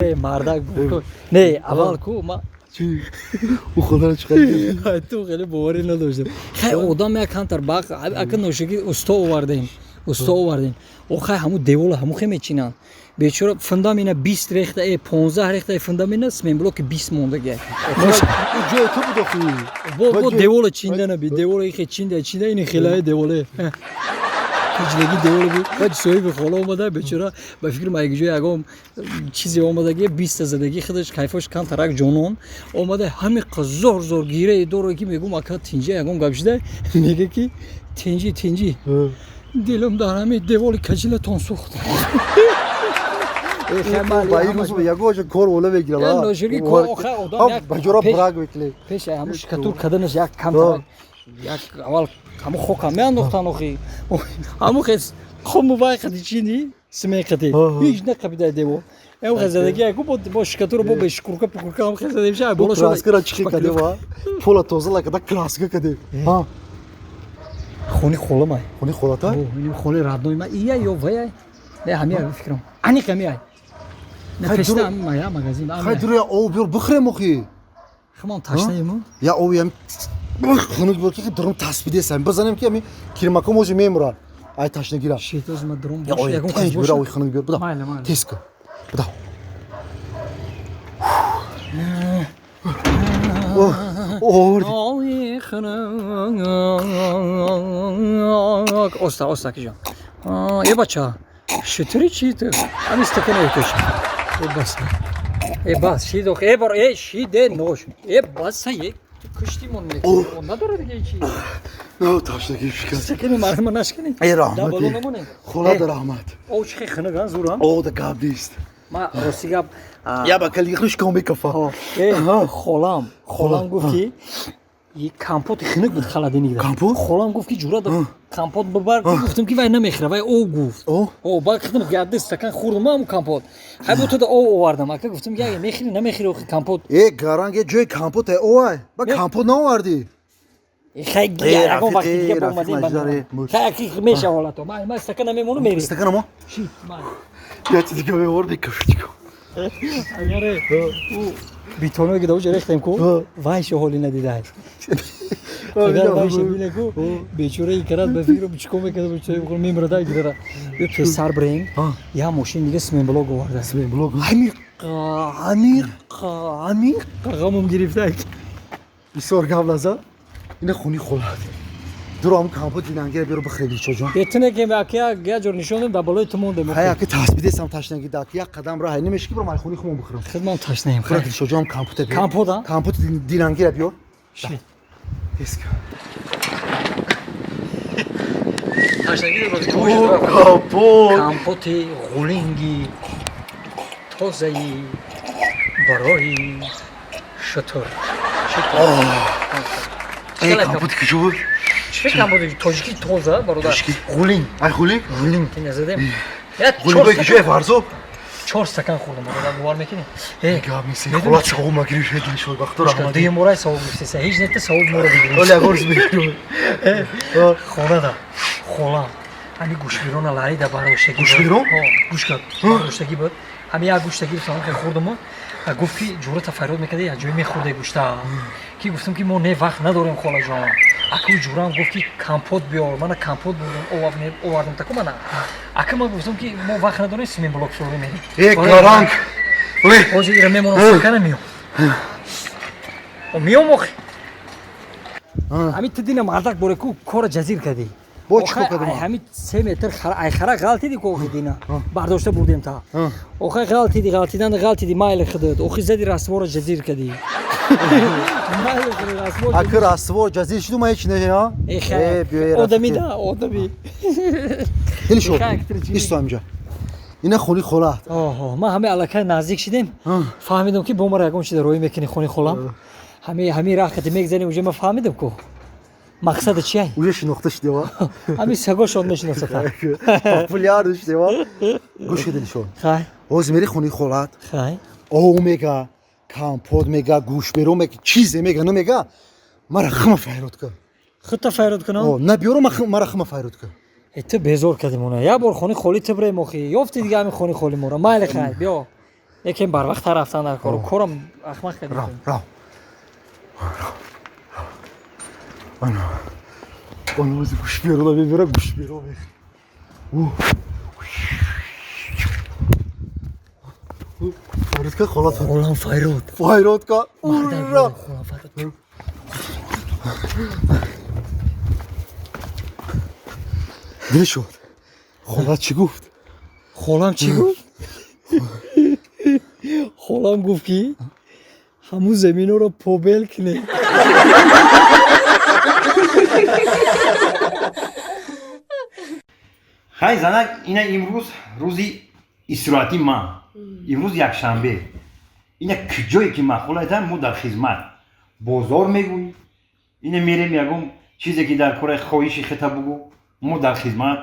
Мардак буд. Не, аввал ку ма Чӣ? Ӯ худро чӣ қадр ту хеле боварӣ надоштам. Хай, одам як камтар бақ ака ношигӣ усто овардем. Усто овардем. Охай, ҳаму девола ҳаму хе мечинанд. Бечора фундамина 20 рехта, 15 рехта фундамина, цементблоки 20 мондагия. Ҷои ту буд охи. Бо девола чинда наби, девола ихе чинда, чинда ини хелаи деволе. Каҷдагӣ девола буд. Баъд соҳиби хола омада, бечора ба фикри ма якҷоя ягон чизе омадагӣ, 20-та задагӣ, худаш кайфош камтарак ҷонон омада, ҳамиқа зор зор гирае доро, ки мегӯм, ака, тинҷи, ягон гап шуда? Мега, ки тинҷи, тинҷи, дилам дар ҳамин деволи каҷилатон сӯхт. Ба ин рӯз ягон кор вола мегирам. Ноширги кор охай одам як ба ҷора брак мекунем. Пеш ҳамун штукатур карданаш як камтарак, як аввал ҳамун хока меандохтан, охи ҳамун хес хому вай қади чини симен қади ҳеҷ нақабидай девол ҳам хезадаги яку бо штукатура, бо бешкурка пукурка ҳам хезадем ша боло. Краскара чӣ кадем? Пола тоза лакада краска кадем. Хони холамай. Хони холата. Хони родной ма ия ё вая, не, ҳамия фикрам, аниқ ҳамия, не, пешта мая магазин. Хай, дура об биёр, бихӯрем охи. Химон ташнаему. Я об ям хунук буд, ки дурум таспидесам бизанем, ки ами кирмако може мемурад ай ташнагира. Шитоз ма дурум. Бош, ягон кас бош, ой, хунук биёр, буда. Майли, майли. Тез кун, буда. Ой, хунук, оста, оста, киҷон. Е, бача, шутури чи ту ами стакана эҳтиёҷ. Е, бас, е, бас, шид ох, е, бор, е, шиде, нош, е, бас, е, куштимон надора дига чи. Но ташнагӣ шикаст. Стакани мардума нашканӣ. Е, раҳмат, холада раҳмат. О, чи хе хунук, а, зура. О, да гап нест. Ма рости гап я ба кали хушком мекафа. Е, холам гуфт, ки компоти хунук буд холодильник. Компот? Холам гуфт, ки ҷура компот бибар. Гуфтам, ки вай намехӯра, вай об гуфт. О, баъд худам яде стакан хӯрдам ҳамун компот. Хай, бо туда об овардам, ака. Гуфтам, я мехӯри, намехӯри охи компот? Э, гаранг, е, ҷои компот е овай ба компот наовардӣ. Хай, ягон вақти дига бомадем. Хай, аки меша ҳолато. Ман стакана мемонам, мери. Стакана мо я чи дига меоварди, кафчико. Агаре битоное ки даоҷа рехтем ку, вайшо ҳоли надидай. Агар вайша бине ку, бечора икарат, ба фикру чико мекарда, бечора мемирада гирара. Ё песар бирем, я мошин дига цементблок оварда. Цементблок. Ҳамиқа, ҳамиқа, ҳамиқа ғамум гирифта. Бисёр гап назад, ина хуни холад. Дуро ҳам компот динангира биёр, бихӯрем, ичоҷон. Этине ки аки як ҷор нишон дем, дар болои ту мондем. Хай, аки таспидесам ташнаги дак, як қадам раҳ немеши, ки бирам ай хони хумон бихӯрам. Хидмам ташнаем. Хай, дилшоҷон, компота биёр. Компот, а? Компот динангира биёр. Ши. Тез кун. Ташнаги. Компот. Компоти ғулинги тозаи барои шутур. Э, компоти куҷо буд? Чӣ компоти тоҷики тоза, бародар? Ғулинг, ай ғулинг. Ғулинг ки назадем. Ғулинг куҷое, Фарзод? Чор стакан хӯрдам, бародар, бовар мекунӣ? Э, гап нест, холат савоб магирӣ, дилшод, бахто раҳмат. Дуюм бора савоб гирифтеса, ҳеҷ нета савоб моро бигирӣ. Оли ягон рӯз мегирӣ. Хонада холам ҳами гӯшбирона ларида бардоштагӣ. Гӯшбирон? Гӯшка бардоштагӣ буд. Ҳами як гӯшта гирифтам, хе хӯрдаму гуфт, ки ҷурата фарёд мекарда, як ҷое мехӯрде гӯшта, ки гуфтам, ки мо не, вақт надорем, холаҷон. Аку ҷурам гуфт, ки компот биёр, мана компот бурдам, овардам таку мана. Ака, ман гуфтам, ки мо вақт надорем, цементблок фурӯ мерем. Э, гаранг. Ҳозир ира мемонам, стакана миём, миём охи. Ҳамин ту дина, мардак, боре ку кора ҷазир кардӣ. Бо чӣ кор кардам? Ҳамин 3 метр ай хара ғалтиди ку, охи дина бардошта бурдем та. Охай, ғалтиди, ғалтидан ғалтиди, майли худат, охи зади раствора ҷазир кардӣ. Аки раствор ҷазир шуду, ма ҳеч не. Одами да одами. Дилшод, исто ҳамҷа, ина хони холат. Ман ҳамаи аллакай наздик шидем, фаҳмидам, ки бо мара ягон чиз роӣ мекунӣ. Хони холам ҳамин рахати мегзанем, уже ман фаҳмидам ку мақсада чиай. Уже шинохта шудева. Ҳамин сагошон мешиносата. Популяр шудева. Гӯш ки, дилшод. Хай. Ҳозир мери хони холат. Хай. Ов мега, компот мега, гӯшберо мега, чизе мега, намега, мара хама файрод кун. Худта файрод кунам? На, биёро, мара хама файрод кун. Э, ту безор кардем она. Як бор хони холӣ ту бирем, охи ёфти дига ҳамин хони холи мора. Майли, хай, биё. Лекин барвақттар рафтан дар кору корам ахмақ кардем. Рав, рав. Ана. Ана ози гӯш берона мебера, гӯш беро мехӯри. Файродка холат. Холам Файрод. Файродка. Ура! Холам Файрод. Дил шуд. Холат чӣ гуфт? Холам чӣ гуфт? Холам гуфт ки ҳамун заминҳоро побел кунед. Хай занак, ина имрӯз рӯзи истироҳати ман. Имрӯз якшанбе. Ина куҷое ки маъқул айтам, мо дар хизмат. Бозор мегӯй, ина мерем ягон чизе ки дар кораи хоҳиши хета бугӯ, мо дар хизмат.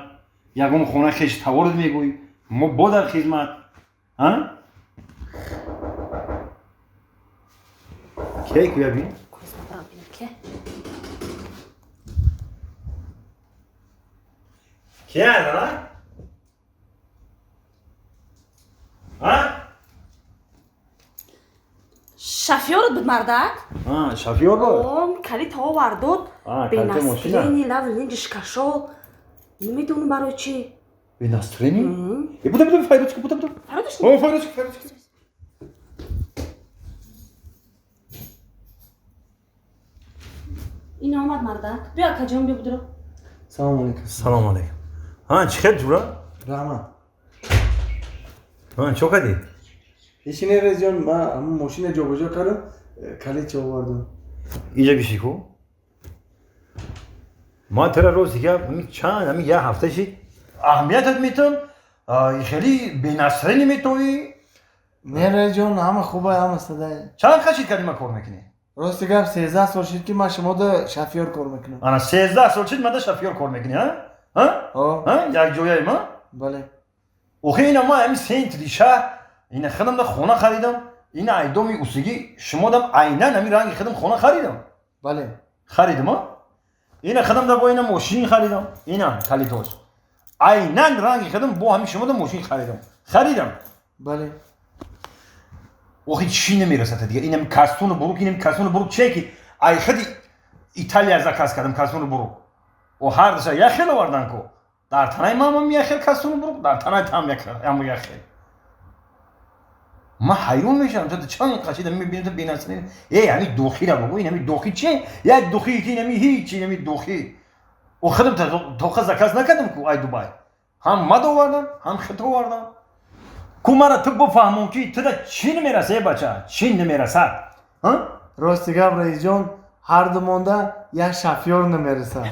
Ягон хона хеш таворд мегӯй, мо бо дар хизмат. А? Кей куя бин? Кия занак? А? Шофёрот буд мардак? А, шофёр буд? Он калит овардод. А, калити мошина. Бе настроение лав линҷиш кашол. Намедонам барои чӣ. Бе настроение? Э, буда, буда, Файрочка, буда, буда. Файрочка? О, Файрочка, Файрочка. Ин омад мардак. Биё акаҷон, биё будро. Салом алейкум. Салом алейкум. Ҳа, чӣ хел ҷура? Раҳмат. Ҳа, чо кардӣ? Ҳечи не резҷон, ман ҳамун мошина ҷобаҷо кардам, калит чо овардам. Иҷа биши ку? Ман тара рости гап, чанд, ҳамин як ҳафта шид, аҳамиятат метам, хеле бенасрӣ метовӣ. Не резҷон, ҳама хуба, ҳама садай. Чанд қашид кардӣ ман кор мекунӣ? Рости гап, 13 сол шид ки ман шумода шофёр кор мекунам. Ана 13 сол шид манда шофёр кор мекунӣ, ҳа? Ҳа? Ҳа? Як ҷояи ма? Бале. Охи ина ман ҳамин центри шаҳр, ина худам да хона харидам, ина айдоми усигӣ шумодам айнан ҳамин ранги худам хона харидам. Бале. Харидам, а? Ина худам да бо ина мошин харидам, ина калитош. Айнан ранги худам бо ҳамин шумодам мошин харидам. Харидам. Бале. Охи чӣ намерасад дига? Инам кастуну бурук, инам кастуну бурук чие ки ай худи Италия заказ кардам кастуну бурук. О ҳар душа як хел овардан ку. Дар танаи мамам як хел кастуну бурук, дар танаи там як хел. Ман ҳайрон мешавам, то чанд қашида мебинам то бенасрин. Эй, ҳамин духира бугу, ин ҳамин духи чие? Як духи ки ин ҳамин ҳеч, ин ҳамин духи. О худам тоқа заказ накардам ку ай Дубай. Ҳам мад овардам, ҳам хит овардам. Ку мара ту бифаҳмон ки туда чӣ намераса, э бача, чӣ намерасад? Рости гап раисҷон, ҳар ду монда як шофёр намерасад.